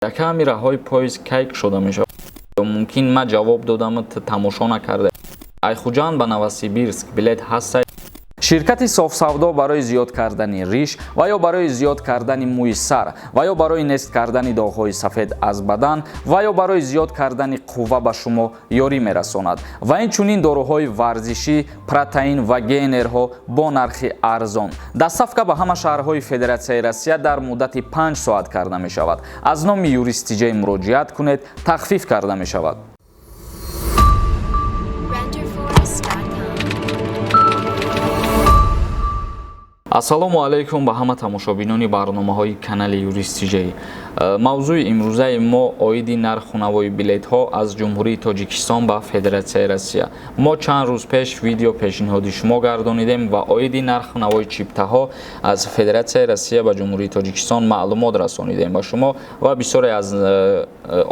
Камераҳои поезд кай кушода мешавад? Мумкин ман ҷавоб додам, тамошо накарда. Айхуҷанд ба Новосибирск билет ҳаста? Ширкати Софсавдо барои зиёд кардани риш ва ё барои зиёд кардани мӯи сар ва ё барои нест кардани доғҳои сафед аз бадан ва ё барои зиёд кардани қувва ба шумо ёрӣ мерасонад ва инчунин доруҳои варзишӣ, протеин ва гейнерҳо бо нархи арзон. Доставка ба ҳама шаҳрҳои Федератсияи Россия дар муддати 5 соат карда мешавад. Аз номи Юрист Тиҷай муроҷиат кунед, тахфиф карда мешавад. Renderforest.com. Ассалому алайкум ба ҳама тамошобинони барномаҳои канали Юрист Тиҷай. Мавзӯи имрӯзаи мо оиди нарху навои билетҳо аз Ҷумҳурии Тоҷикистон ба Федератсияи Россия. Мо чанд рӯз пеш видео пешниҳоди шумо гардонидем ва оиди нарху навои чиптаҳо аз Федератсияи Россия ба Ҷумҳурии Тоҷикистон маълумот расонидем ба шумо ва бисёре аз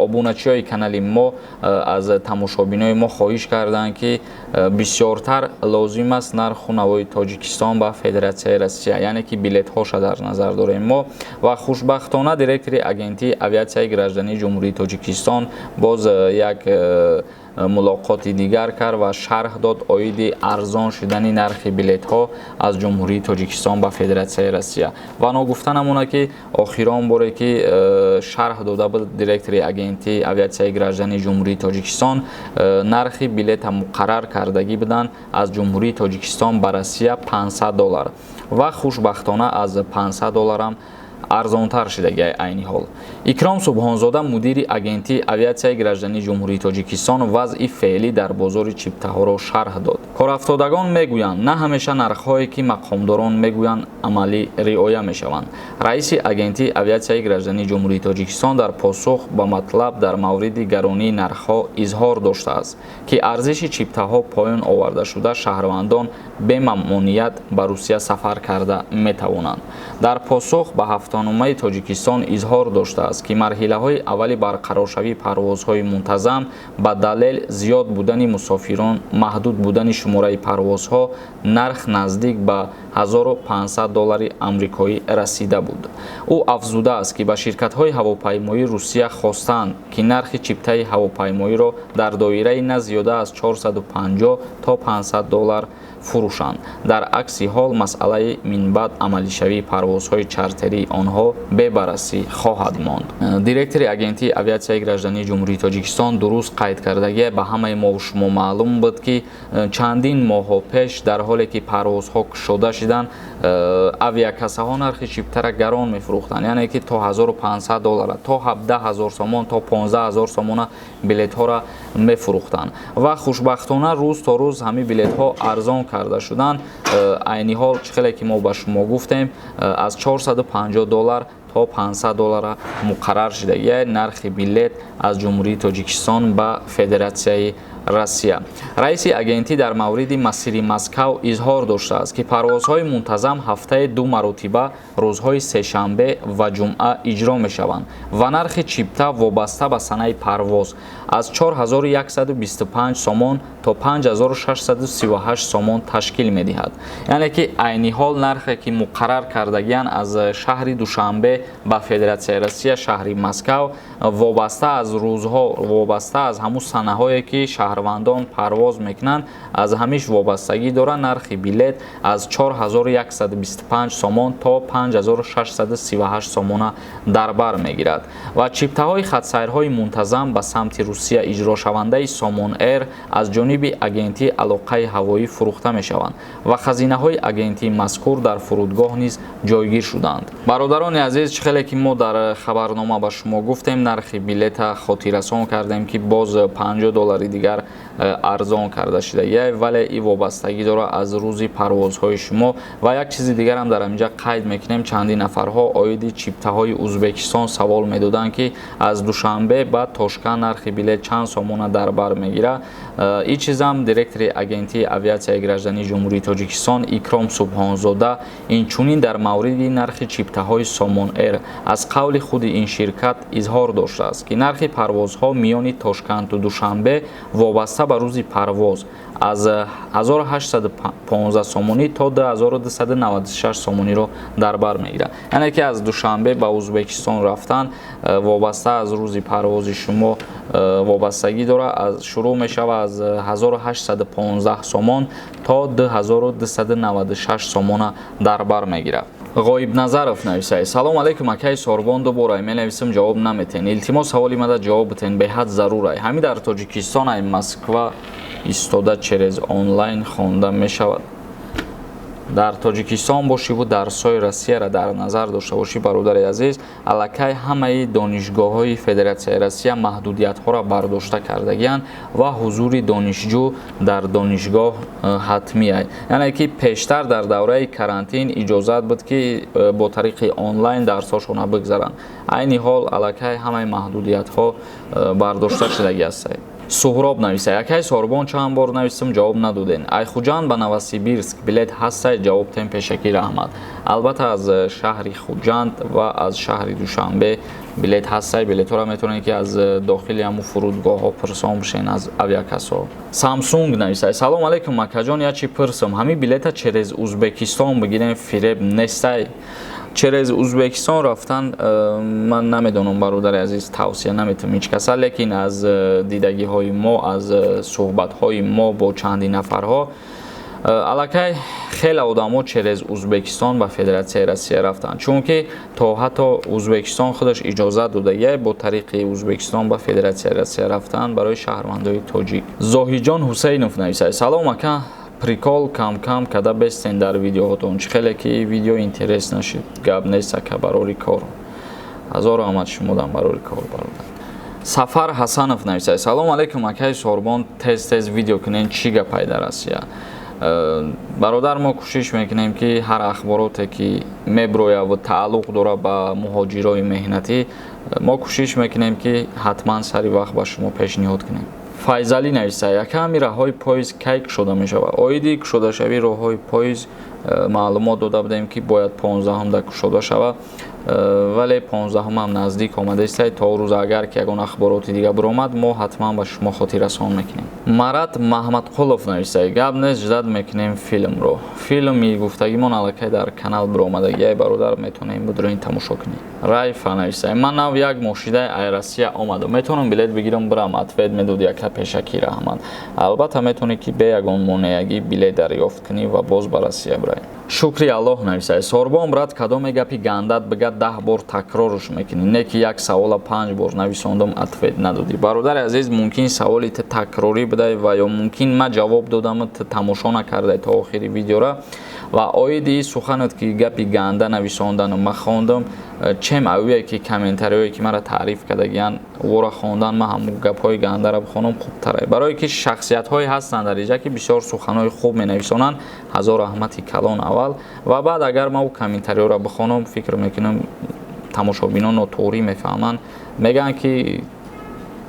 обуначиҳои канали мо, аз тамошобинои мо хоҳиш карданд, ки бисёртар лозим аст нарху навои Тоҷикистон ба Федератсияи Россия, яъне ки билетҳоша дар назар дорем мо. Ва хушбахтона директори Агентии авиатсияи граждании Ҷумҳурии Тоҷикистон боз як мулоқоти дигар кард ва шарҳ дод оиди арзон шудани нархи билетҳо аз Ҷумҳурии Тоҷикистон ба Федератсияи Россия. Ва ногуфта намонад, ки охирон боре ки шарҳ дода буд директори Агентии авиатсияи граждании Ҷумҳурии Тоҷикистон, нархи билета муқаррар кардагӣ буданд аз Ҷумҳурии Тоҷикистон ба Россия 500 доллар ва хушбахтона аз 500 долларам арзонтар шудагиай айни ҳол. Икром Субҳонзода, мудири Агентии авиатсияи граждании Ҷумҳурии Тоҷикистон, вазъи феълӣ дар бозори чиптаҳоро шарҳ дод. Корафтодагон мегӯянд, на ҳамеша нархҳое, ки мақомдорон мегӯянд, амалӣ риоя мешаванд. Раиси Агентии авиатсияи граждании Ҷумҳурии Тоҷикистон дар посух ба матлаб дар мавриди гаронии нархҳо изҳор доштааст, ки арзиши чиптаҳо поён оварда шуда, шаҳрвандон бемамоният ба Русия сафар карда метавонанд. Дар посух ба ҳафтаномаи Тоҷикистон изҳор доштааст, ки марҳилаҳои аввали барқароршавии парвозҳои мунтазам ба далел зиёд будани мусофирон, маҳдуд будани шумораи парвозҳо нарх наздик ба 1500 доллари амрикоӣ расида буд. Ӯ афзудааст, ки ба ширкатҳои ҳавопаймоии Русия хостаанд, ки нархи чиптаи ҳавопаймоиро дар доираи на зиёда аз 450 то 500 доллар фурӯшанд. Дар акси ҳол масъалаи минбаъд амалишавии парвозҳои чартерии онҳо бебаррасӣ хоҳад монд. Директори Агентии авиатсияи граждании Ҷумҳурии Тоҷикистон дуруст қайд кардагия. Ба ҳамаи мову шумо маълум буд, ки чандин моҳҳо пеш, дар ҳоле ки парвозҳо кушода шиданд, авиакассаҳо нархи чиптара гарон мефурӯхтанд, яъне ки то 1500 доллара, то 17 000 сомон, то 15 000 сомона билетҳоро мефурӯхтанд. Ва хушбахтона рӯз то рӯз ҳамин билетҳо арзон карда шуданд. Айни ҳол, чӣ хеле ки мо ба шумо гуфтем, аз 450 доллар то 500 доллара муқаррар шудагия нархи билет аз Ҷумҳурии Тоҷикистон ба Федератсияи Россия. Раиси агентӣ дар мавриди масири Москав изҳор доштааст, ки парвозҳои мунтазам ҳафтаи ду маротиба, рӯзҳои сешанбе ва ҷумъа иҷро мешаванд ва нархи чипта вобаста ба санаи парвоз аз 4125 сомон то 5638 сомон ташкил медиҳад. Яъне ки айни ҳол нархе, ки муқаррар кардагиянд аз шаҳри Душанбе ба Федератсияи Россия, шаҳри Москав, вобаста аз рӯзҳо, вобаста аз ҳамун санаҳое, ки шаҳрвандон парвоз мекунанд, аз ҳамиш вобастагӣ дорад. Нархи билет аз 4125 сомон то 5638 сомона дар бар мегирад. Ва чиптаҳои хатсайрҳои мунтазам ба самти Русия иҷрошавандаи Сомон Эйр аз ҷониби агентии алоқаи ҳавоӣ фурӯхта мешаванд ва хазинаҳои агентии мазкур дар фурудгоҳ низ ҷойгир шудаанд. Бародарони азиз, чӣ хеле ки мо дар хабарнома ба шумо гуфтем, нархи билета хотиррасон кардем, ки боз 50 доллари дигар арзон карда шудагия, вале и вобастагӣ дорад аз рӯзи парвозҳои шумо. Ва як чизи дигарам дар ҳаминҷа қайд мекунем: чандин нафарҳо оиди чиптаҳои Узбекистон савол медоданд, ки аз Душанбе ба Тошканд нархи билет чанд сомона дар бар мегирад. Ин чизам директори Агентии авиатсияи граждании Ҷумҳурии Тоҷикистон Икром Субҳонзода инчунин дар мавриди нархи чиптаҳои Сомон Эйр аз қавли худи ин ширкат изҳор доштааст, ки нархи парвозҳо миёни Тошканту Душанбе вобаста ба рӯзи парвоз Аз 1815 сомонӣ то 2296 сомониро дар бар мегирад. Яъне ки аз Душанбе ба Ӯзбекистон рафтан вобаста аз рӯзи парвози шумо вобастагӣ дорад, аз шурӯъ мешавад аз 1815 сомон то 2296 сомона дар бар мегирад. Ғоибназаров нависад: Салом алейкум, акаи Сорбон, дубора менависам, ҷавоб наметен. Илтимос, саволи мада ҷавоб битен, беҳад зарурай. Ҳами дар Тоҷикистон ай Москва истода через онлайн хонда мешавад? Дар Тоҷикистон бошиву дарсҳои Россияро дар назар дошта бошӣ, бародари азиз, аллакай ҳамаи донишгоҳҳои Федератсияи Россия маҳдудиятҳоро бардошта кардагианд ва ҳузури донишҷӯ дар донишгоҳ ҳатмӣ. Яъне ки пештар дар давраи карантин иҷозат буд, ки бо тариқи онлайн дарсҳошонро бигзаранд. Айни ҳол аллакай ҳамаи маҳдудиятҳо бардошта шудагӣ ҳастанд. Суҳроб нависа: Акай Сорбон, чанд бор нависам, ҷавоб надоден. Ай Хуҷанд ба Новосибирск билет ҳастай? Ҷавоб тем, пешакӣ раҳмат. Албатта, аз шаҳри Хуҷанд ва аз шаҳри Душанбе билет ҳастай. Билетҳоро метавонед, ки аз дохили ҳамун фурудгоҳҳо пурсон бошен, аз авиакассаҳо. Самсунг нависа: Салом алейкум, акаҷон, як чи пурсам, ҳамин билета через Узбекистон бигирем, фиреб нестай? Через Узбекистон рафтан ман намедонам, бародари азиз, тавсия наметавонам ҳеҷ каса, лекин аз дидагиҳои мо, аз суҳбатҳои мо бо чанди нафарҳо, аллакай хеле одамо через Узбекистон ба Федератсияи Россия рафтанд, чунки то ҳатто Узбекистон худаш иҷозат додагиай бо тариқи Узбекистон ба Федератсияи Россия рафтан барои шаҳрвандои тоҷик. Зоҳидҷон Ҳусейнов нависад: Салом, ака, прикол кам-кам када бестен дар видеоҳотон, чӣ хеле ки видео интерес нашид. Гап нест, ака, барори кор. Ҳазор раҳмат шумодам, барори кор, бародар. Сафар Ҳасанов нависад: Салом алейкум, акаи Сорбон, тез тез видео кунен, чӣ гапай дар Россия? Бародар, мо кӯшиш мекунем, ки ҳар ахбороте ки меброяд ва тааллуқ дорад ба муҳоҷирои меҳнатӣ, мо кӯшиш мекунем, ки ҳатман сари вақт ба шумо пешниҳод кунем. Файзалӣ нависа: Яками роҳҳои поезд кай кушода мешавад? Оиди кушодашавии роҳҳои поезд маълумот дода будем, ки бояд 15-да кушода шавад, вале 15-ҳам наздик омадаистай. То рӯз агар ки ягон ахбороти дига биромад, мо ҳатман ба шумо хотиррасон мекунем. Марат Маҳмадқулов нависа: Гап нест, ждать мекунем филмро. Филми гуфтагимон аллакай дар канал биромадагиай, бародар, метавонем бидурин тамошо кунем. Райфа нависа: Ман нав як мошидаи ай Россия омадам, метавонам билет бигирам, бирам? Ответ медод яка, пешакӣ раҳмат. Албатта, метавонӣ, ки бе ягон монеагӣ билет дарёфт кунӣ ва боз ба Россия бирай. Шукри Аллоҳ нависад: Сорбон, брат, кадоме гапи гандат бигад, 10 бор такрорш мекунӣ, не ки як савола панҷ бор нависондум, ответ надодӣ. Бародари азиз, мумкин саволи ту такрорӣ будай ва ё мумкин ман ҷавоб додаму ту тамошо накардай то охири видеора. Ва оиди суханат, ки гапи ганда нависондану ман хондам, чем авие ки комментариҳое ки маро таъриф кардагиян вора хондан, ман ҳамун гапҳои гандаро бихонам хубтарай, барое ки шахсиятҳое ҳастанд дар инҷа, ки бисёр суханҳои хуб менависонанд. Ҳазор раҳмати калон аввал, ва баъд агар ман ӯ комментариҳоро бихонам, фикр мекунам, тамошобинон нотуғрӣ мефаҳманд, мегӯянд, ки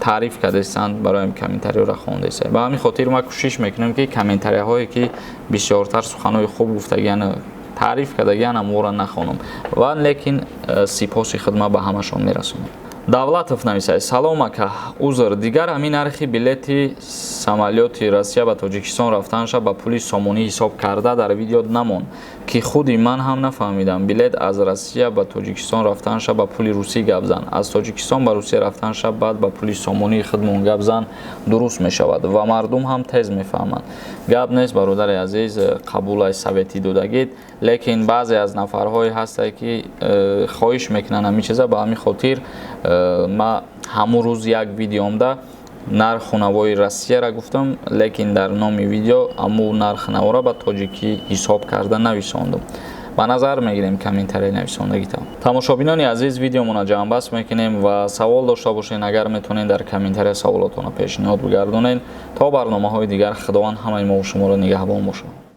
таъриф кардастанд, бароям комментариҳоро хондеста. Ба ҳамин хотир ман кӯшиш мекунам, ки комментариҳое ки бисёртар суханҳои хуб гуфтагиян, таъриф кардагиян, ҳамвора нахонам, ва лекин сипоси худма ба ҳамашон мерасонам. Давлатов нависад: Салом, ака, узр, дигар ҳамин нархи билети самолёти Россия ба Тоҷикистон рафтанша ба пули сомонӣ ҳисоб карда дар видео намон, ки худи ман ҳам нафаҳмидам. Билет аз Россия ба Тоҷикистон рафтанша ба пули русӣ гап зан, аз Тоҷикистон ба Русия рафтанша баъд ба пули сомонии худмон гап зан, дуруст мешавад ва мардум ҳам тез мефаҳманд. Гап нест, бародари азиз, қабулай советӣ додагид, лекин баъзе аз нафарҳое ҳастанд, ки хоҳиш мекунанд ҳамин чиза. Ба ҳамин хотир ма ҳамун рӯз як видеомда нарху навои Россияра гуфтам, лекин дар номи видео аму нарху навора ба тоҷикӣ ҳисоб карда нависондум. Ба назар мегирем комментарияи нависондагита. Тамошобинони азиз, видеомона ҷамъбаст мекунем ва савол дошта бошед, агар метавонед, дар комментария саволотонро пешниҳод бигардонед. То барномаҳои дигар, Худованд ҳамаи мову шуморо нигаҳбон бошад.